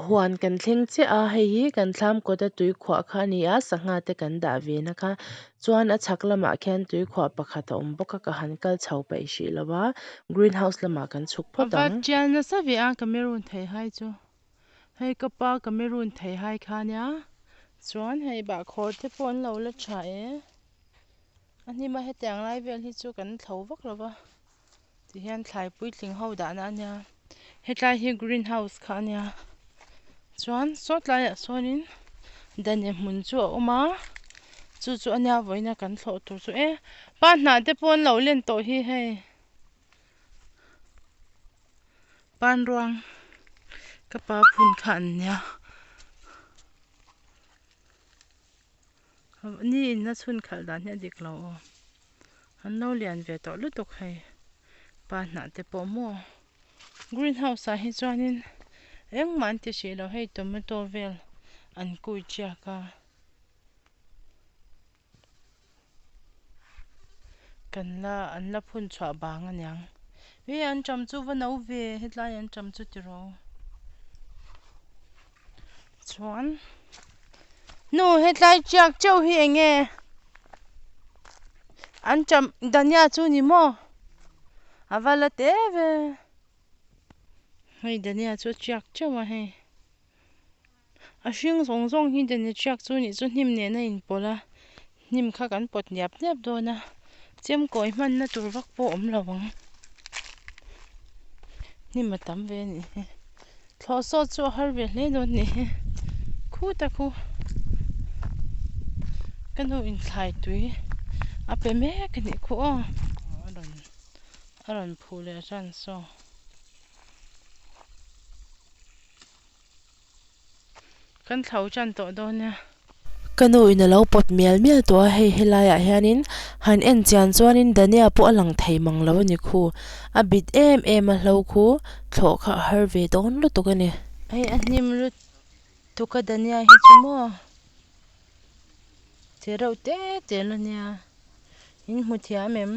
Huan kan thleng chiah a hei hi kan thlam kawta tui khuah kha a ni a sangha te kan dah ve na kha chuan a chhak lamah khian tui khuah pakhat a awm bawk a ka han kal chho peih hrih lo a green house lamah kan chhuk phawt Ava ang. Tial nasa ve a Cameroon theihai chu hei ka pa Cameroon theihai kha ania chuan hei bahkhawr te pawh an lo la tha e a hnim a hetiang lai vel hi chu kan thlo vak lo va. Ti hian thlai puitling ho dahna a nia hetlai hi green house kha a nia chuan saw tlaiah sawnin dane hmun chu a awm a chu chu a nia vawiina kan thlawh tur chu e pa hnah te pawh an lo len tawh hi hei panruang ka pa phun kha an nia. Ni in a chhun khalh dan hi a dik lo aw. An lo lian ve tawh lutuk hei. Pa hnah te pawh maw. Green house ah hi chuanin engmah an ti hrih lo hei tomato vel an kui chiak a. Kan la an la phun chhuah bang aniang. E an ṭam chu va no ve hetlai an ṭam chu tiraw. Chuan nu hetlai chiak teuh hi eng nge an ṭam dhania chu ni maw a va la te ve hei dhania chu a chiak teuh a hei. A hring zawng zawng hi dani ṭhiak chu nih chu hnim nen a inpawlh a hnim kha kan pawt niap niap dawn a chemkawi hmanna tur vak pawh a awm lo ang hnim a tam ve a nih hi thlawh sawt chu a har ve hle dawn a nih hi khuta khu ka nu in thlai tui a pe mek a nih khu aw a rawn a rawn phuh leh ran saw. Kan thlo tan tawh dawn nia. Ka nu in a lo pawt mial mial tawh a, hei helaiah hianin han en chian chuanin Dania pawh a lang thei mang lo a ni khu. A bit em em a hlo khu thlawh kha a har ve dawn lutuk a ni. Hei a hnim lutuk a Dania hi chu maw che reuh te te la nia in hmu thiam em?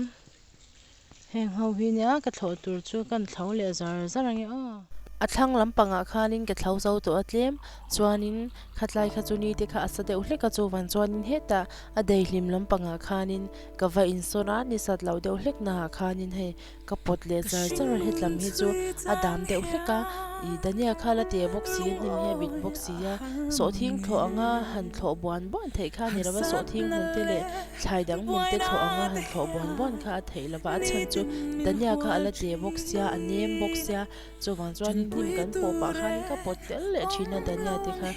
Heng ho hi nia ka thlawh tur chu kan thlo leh zar zar ang e aw. A thlang lampangah khanin ka thlo zo tawh a tlem chuanin khatlai kha chu ni te kha a sa deuh hlek a chuvan chuanin hetah a daihlim lampangah khanin ka va insawn a ni sat loh deuh hlek naah khanin hei ka pawt leh zar zar a hetlam hi chu a dam deuh hlek a ih Dania kha la teh bawk si a hnim hi a bit bawk si a sawhthing thlawh anga han thlawh buan buan theih kha a ni lo va sawhthing hmun te leh Thlai dang hmun te thlawh anga han thlawh buan buan kha a theih lova a chhan chu Dania kha a la te bawk sia a nem bawk sia chuvang chuanin hnim kan pawh pah khanin ka pawt tel leh thin a Dania te kha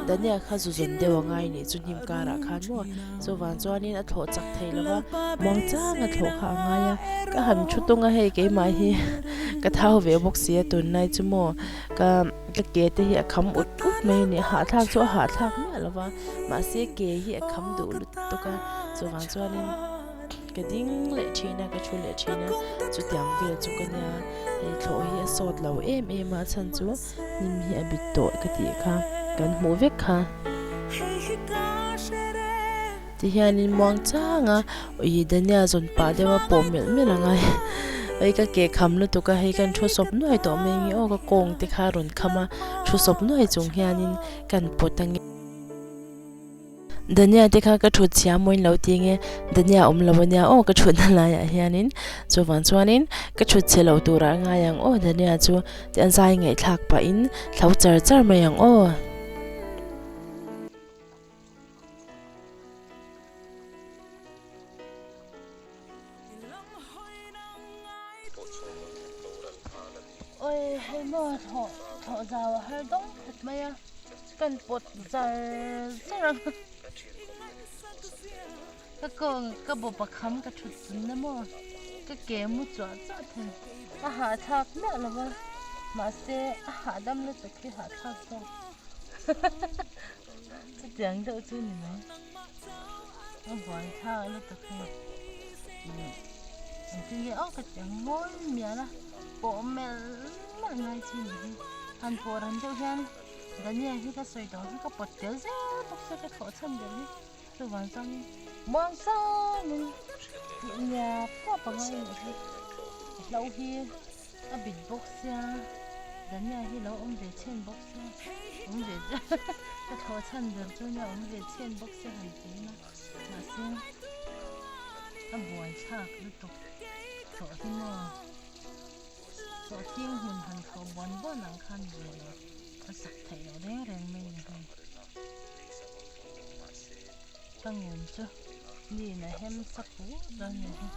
Dania kha zu zawn deuh a ngai nih chu hnim karah khan maw chuvang chuanin a thlawh chak thei lova muang chang a thlawh kha a ngai a ka han thu tung a hei keimah hi ka thau ve bawk sia tunlai chu maw ka ka ke te hi a kham ut ut mai a ni hahthlak chu a hahthlak miah lova mahse ke hi a kham duh lut tuk a chuvang chuanin ka ding leh thin a ka thu leh thin a chutiang vel chu ka nia hei thlawh hi a sawt lo em em a chhan chu hnim hi a bit tawh ka tih kha kan hmuh vek kha ti hianin muang chang a ui Dania zawn pah deuh a pawh melh melh ang a hei ka ke kham lutuk a hei kan thu sawp nuai tawh mai nge aw ka kawng te kha a rawn kham a thu sawp nuai chung hianin kan pawt ange. Dania te kha ka thut chhia mawiin lo ti nge Dania awm lo ania aw ka thutna laiah hianin chuvang chuanin ka thut chhe lo turah a ngai ang aw Dania chu ti a zai ngaihthlak pahin thlo char char mai ang aw. Oi hei maw thlawh thlawh zau a har dawng khawp mai a kan pawt zar zar ang ka kawng ka bawp a kham ka thut chun na maw ka ke mu chuah chuah thei a hahthlak miah lo va mahse a hahdam lutuk hi hahthlak zawk chutiang deuh chu ni mai. A buai thlak lutuk hei engtin nge aw ka ti ang mawi mial a pawh melh melh ngai chi ni hi han pawh ran deuh hian Dania hi ka sawi tawh hi ka pawt tel zel bawk se ka thlawh chhan ber hi chuvang chuan muang changin tih niap niap a ngai anih hi a hlo hi a bit bawk sia Dania hi lo awm ve chhen bawk sia. Awm ve ka thlawh chhan ber chu nia awm ve chhen bawk se han ti ila mahse a buai thlak lutuk thlawh hi maw thlawh ching hmun han thlawh buan buan ang khan ve lo a sak theih loh reng reng mai ni hei ka ngum chu mi in a hem sa put a ni hi.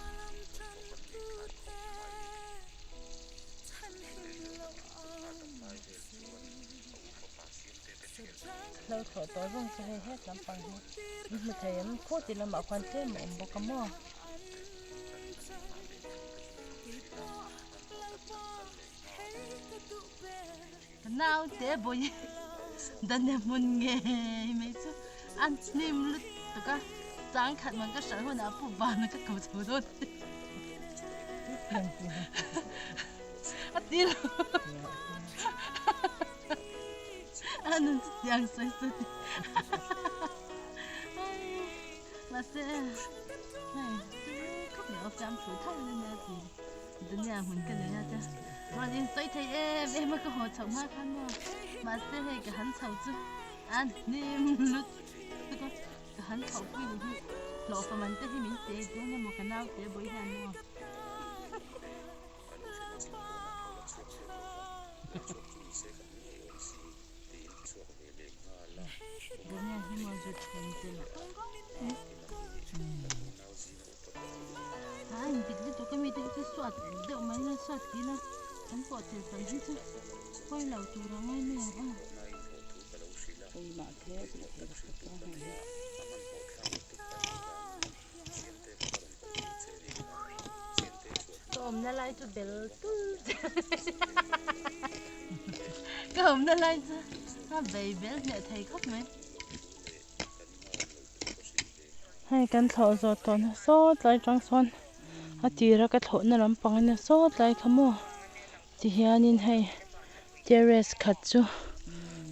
Hlo thlawh tawh zawng chu hei het lampang hi in hmu thei em khaw ti lamah khuan tlem a awm bawk a maw. Ka naute bawi dane hmun ngei mai chu an hnim lutuk a changkhat man ka hrilh hunah pu vana ka ko chho dawn a ti lo a nun chu tiang sawi sawi ti mahse hei khawp leh a fiam thu tho in a nia ti dunia hmun ka nei a te rawn in sawi thei em em a ka haw chhoh hma khan maw mahse hei ka han chho chu a hnim lutuk a ka han chhoh pui ni hi hlawhfa man te hi min pe dawn emaw ka naute bawi hian maw. Dunia hi maw zut thlen te lah a in bit lutuk a mi te hi chu suat deuh mai ila suat ti ila kan pawh tel tam hi chu pawi lo tur a ngai mai ang aw. Ka awmna lai chu bel tul ka awmna lai chu a bei bel hneh thei khawp mai. Hei kan thlawh zawh tawh na sawt lai tang sawn a tira ka thlawhna lampang ania sawt lai kha maw tihianin hei terrace khat chu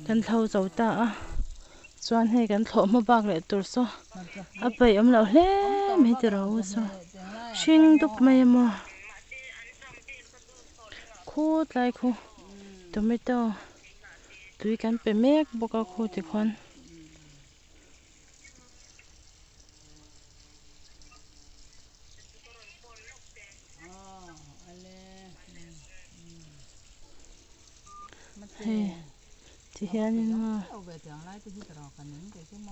kan thlo zo ta a chuan hei kan thlawh hma bak leh tur saw a peih awm loh hle mai ti rawh u saw hring dup mai a maw khutlai khu tomato tui kan pe mek bawk a khu tikhuan. Hei ti hianin maw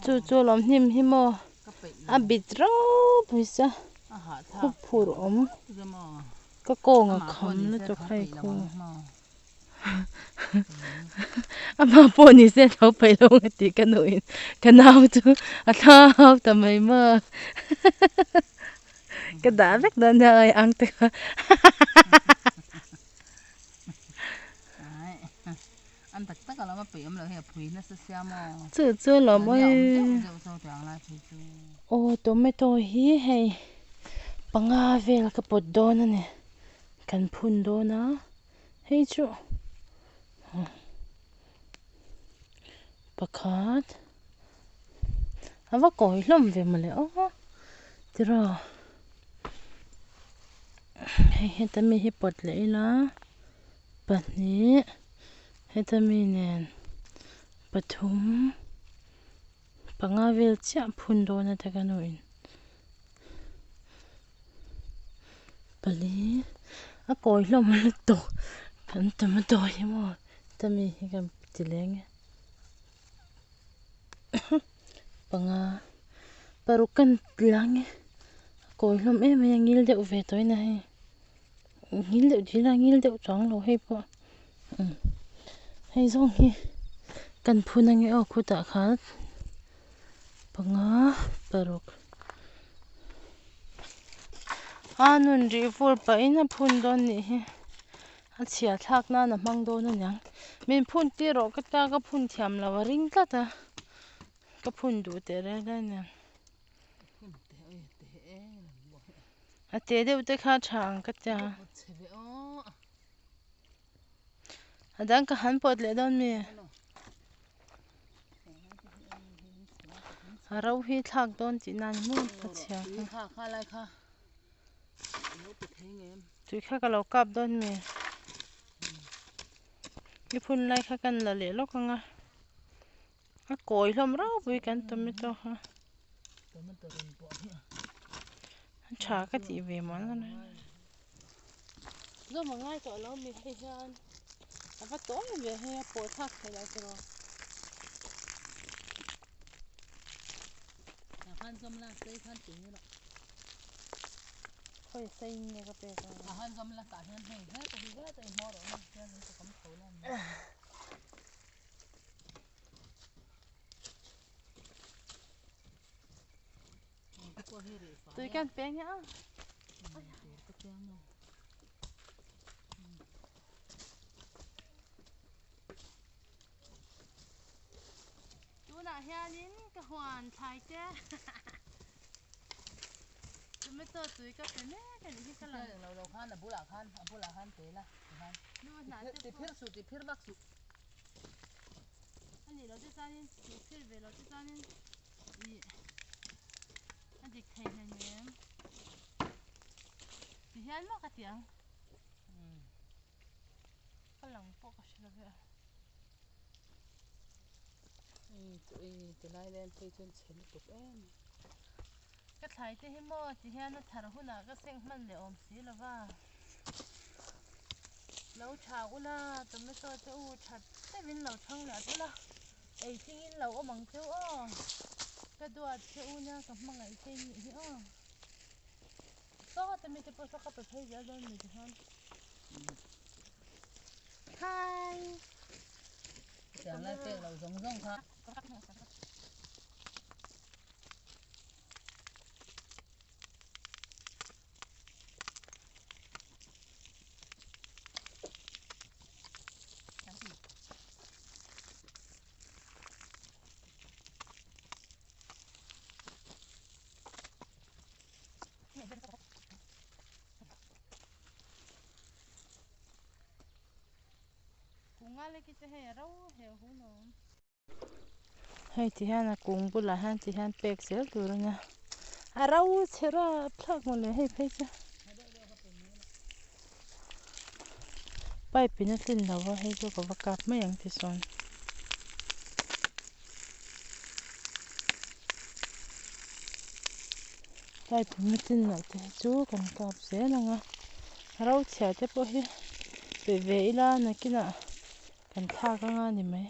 chu chu lawm hnim hi maw a bit ropui sa khup phur awm ka kawng a kham lutuk hei khu. Amah pawh ni se lo peih lo ang tih ka nuhin ka nau chu a thlau ta mai maw ka dah vek dawn nia awi ang te kha chu chu lawm awi aw tomato hi hei panga vel ka pawt dawn a ni kan phun dawn a. Hei chu pakhat a va kawi hlawm ve mawle aw tiraw hei heta mi hi pawt leh ila pahnih heta mi nen pathum panga vel chiah phun dawn a te ka nuin. Pali a kawi hlawm lutuk kan tomato hi maw heta mi hi kan ti leng e panga paruk kan lang e a kawi hlawm em mai a ngil deuh ve tawh in a hei ngil deuh dil a ngil deuh chuang lo hei pawh hei zawng hi kan phun ange aw khutah khan panga paruk. A nun rih vur pahin a phun dawn nih hi a chhia thlak nan a hmang dawn a niang min phun tir rawh ka ta ka phun thiam lo a ring tlat a ka phun duh teh reng a niang a te deuh te kha a tha ang ka tia a dang ka han pawt leh dawn mi. A ro hi thlak dawn tih nan maw ka chhia kha tui kha ka lo kap dawn mi i phun lai kha kan la leh lawk ang a. A kawi hlawm ropui kan tomato kha. A tha ka tih ve mawn a ni. Zawm a ngai tawh lo mi hei hian a va tawi ve hei a pawh thlak theih loh tiraw. Khawi sei in nge ka pek a. Tui kan peng a. Tunah hianin ka huan thlai te tomato tui ka pe mek a nih hi ka lang. Lo lo khan a bulah khan a bulah khan pe la tikhan Nu hnah te ti phir suh ti phir vak suh. A nih loh te chuanin ti phir ve loh te chuanin ih a dik thei hleinem ti hian maw ka ti ang. Ka lang pawh ka hre lo ve a. Ei tilai vel phei chuan chhe lutuk em. Ka thlai te hi maw ti hian a thar hunah ka seng hman leh awm si lo va. Lo tha ula tomato te u that deuhin lo thang leh at ula ei tlingin lo awm ang cheu aw. Ka duat che u nia ka hmangaih che nih hi aw. Saw te mite pawh saw ka pe phei zel dawn mi tihian. Hi. Tiang lai pek lo zawng zawng kha. Hei ti hian a kung bulah hian ti hian pek zel tur a nia a ro chhe rap thlak mawle hei phei chu pipe in a tlin lo va hei chu ka va kap mai ang ti sawn. Pipe in a tlin loh te hi chu kan kap zel ang a ro chhia te pawh hi pe ve ila nakinah kan thlak anga ni mai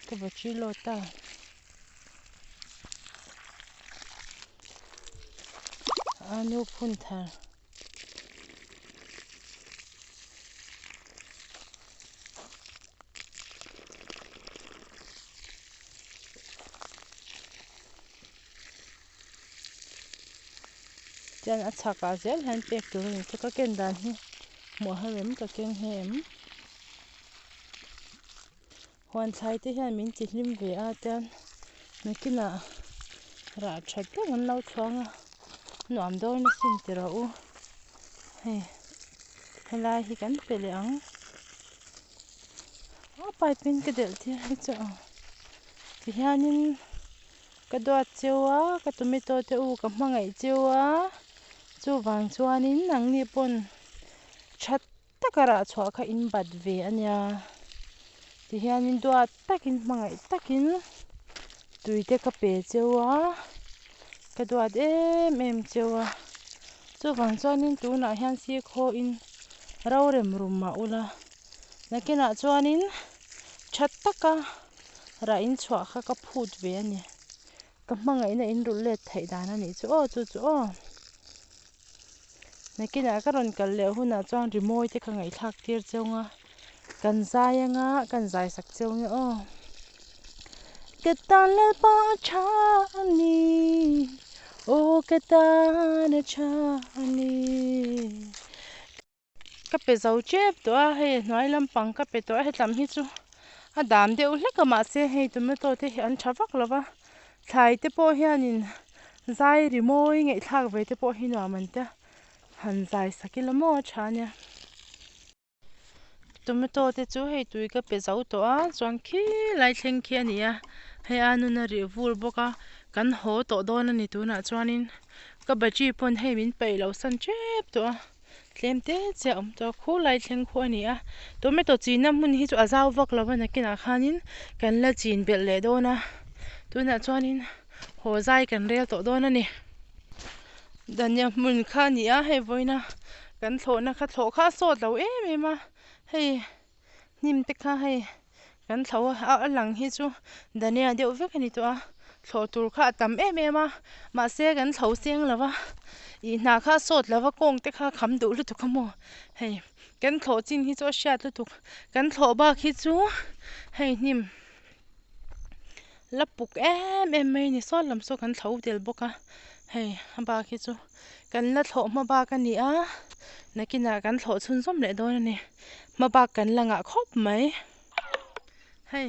ka battery low ta a nu phun thar. Chuan a chhakah zel hian pek tur a ni chu ka ken dan hi hmuh har em ka keng hle em huan thlai te hian min ti hlim ve a chuan nakinah rah that deuh an lo chhuang a nuam dawn asin ti rawh u hei helai hi kan pe leh ang a pipe in ka delh tir hi chu aw tihianin. Ka duat cheu a, ka tomato te u ka hmangaih cheu a, chuvang chuanin nangni pawn tha taka rah chhuah kha in bat ve a nia. Tihianin duat takin hmangaih takin tui te ka pe cheu a, ka duat em em cheu a, chuvang chuanin tunah hian sikhaw in rorem rum mah ula, nakinah chuanin tha taka. Rah in chhuah kha ka phut ve a ni. Ka hmangaihna in rulh let theih dan a nih chu aw chu chu aw. Nakinah ka rawn kal leh hunah chuan rimawi te ka ngaihthlak tir cheu nga kan zai anga kan zai sak cheu nge aw. Ka tan Lalpa a tha a ni aw ka tan a tha a ni. Ka pe zo tep tawh a hei a hnuai lampang ka pe tawh a hetlam hi chu a dam deuh hlek a mahse hei tomato te hi an tha vak lo va thlai te pawh hianin zai rimawi ngaihthlak ve te pawh hi nuam an tia han zai sak ila maw a tha ania tomato te chu hei tui ka pe zo tawh a chuan khilai thleng khi a ni a hei a nun a rih vur bawk a kan haw tawh dawn a ni tunah chuanin ka battery pawn hei min peih loh san tep tawh a. Tlem te chiah a awm tawh a, khu lai thleng khu a ni a, tomato chinna hmun hi chu a zau vak lo a nakinah khanin kan la chin belh leh dawn a, tunah chuanin haw zai kan rel tawh dawn a ni. Dhania hmun kha a ni a, hei vawiina kan thlawhna kha thlawh kha a sawt lo em em a, hei. Hnim te kha hei kan thlo a a lang hi chu dhania deuh vek a ni tawh a thlawh tur kha a tam em em a mahse kan thlo seng lo va ih hna kha a sawt lo va kawng te kha a kham duh lutuk a maw hei kan thlawh chin hi chu a hriat lutuk kan thlawh bak hi chu hei hnim la puk em em mai a ni sawn lam saw kan thlo tel bawk a hei a bak hi chu kan la thlawh hma bak a ni a nakinah kan thlawh chhunzawm leh dawn a ni. Hma bak kan la ngah khawp mai. Hei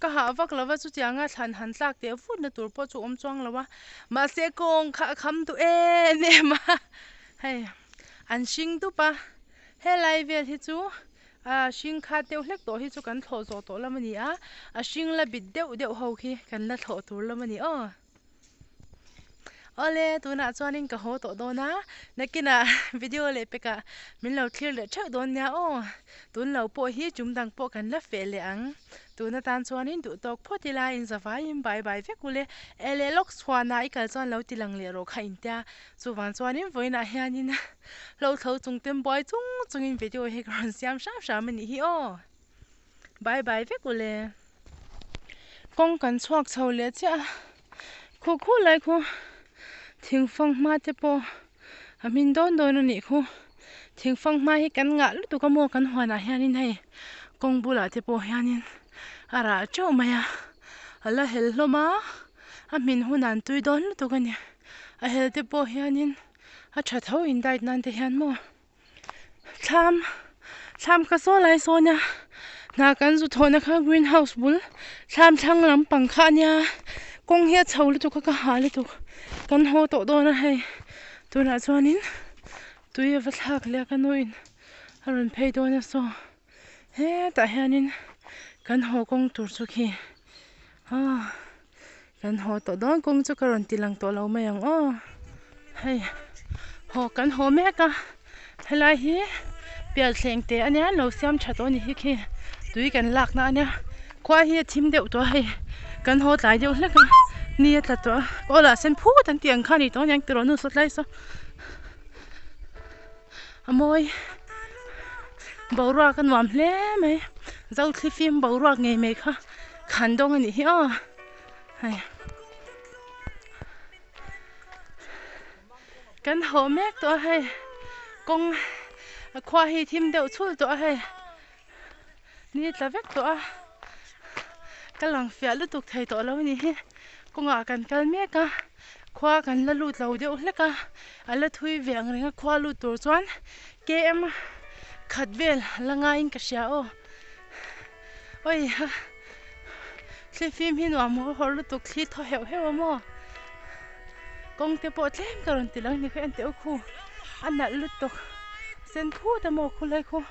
ka hah vak lo va chutianga thlan han tlak teh vut na tur pawh chu awm chuang lo a mahse kawng kha a kham duh em em a hei an hring dup a helai vel hi chu ah hring khat deuh hlek tawh hi chu kan thlawh zawh tawh lam a ni a a hring la bit deuh deuh ho khi kan la thlawh tur lam a ni aw. Awle tunah chuanin ka haw tawh dawn a, nakinah video leh pekah min lo thlir leh theuh dawn nia aw, tun lo pawh hi tum dang pawh kan la feh leh ang, tun atan chuanin duh tawk phawt ila inzavaiin bye bye vek ule, eh leh lawk chhuanah i kal chuan lo ti lang leh rawh kha intia, chuvang chuanin vawiinah hianin hlo thlo chung ten buai chung chungin video hi ka rawn siam hram hram a nih hi aw, bye bye vek ule. Kawng kan chhuak chho leh chiah a, khu khu lai khu thingfang hma te pawh a hmin dawn dawn a nih khu. Thingfang hma hi kan ngah lutuk a maw kan huanah hianin hei kawng bulah te pawh hianin a rah teuh mai a, a la hel hlawm a, a hmin hunah an tui dawn lutuk a ni. A hel te pawh hianin a tha tho in diet nan te hian maw. Thlam thlam ka saw lai sawn a hna kan zu thawhna kha green house bul thlam thlang lampang kha a nia kawng hi a chho lutuk a ka hah lutuk kan haw tawh dawn a hei tunah chuanin tui a va thlak leh a ka nuin a rawn phei dawn a saw hetah hianin kan haw kawng tur chu khi aw Kan haw tawh dawn kawng chu ka rawn ti lang tawh lo mai ang aw. Hei haw kan haw mek a, helai hi pialthleng te ania an lo siam tha tawh a ni hi khi tui kan lakna ania khua hi a thim deuh tawh a hei kan haw tlai deuh hlek a ni a tla tawh a aw lah sen phut an tih ang kha a ni tawh aniang tiraw nu sawt lai saw a mawi boruak a nuam hle mai zothlifim boruak ngei mai kha. Khan dawng a nih hi aw hei kan haw mek tawh a hei kawng a khua hi thim deuh chhul tawh a hei ni tla vek tawh a ka lang fiah lutuk thei tawh lo a nih hi kawngah kan kal mek a khua kan la lut lo deuh hlek a a la thui ve ang reng a khua lut tur chuan km khat vel la ngaiin ka hria aw. Oi ha thli fim hi nuam haw haw lutuk thli thaw heuh heuh a maw kawng te pawh tlem ka rawn ti lang ni kha en teh u khu a nalh lutuk sen phut a maw khulai khu.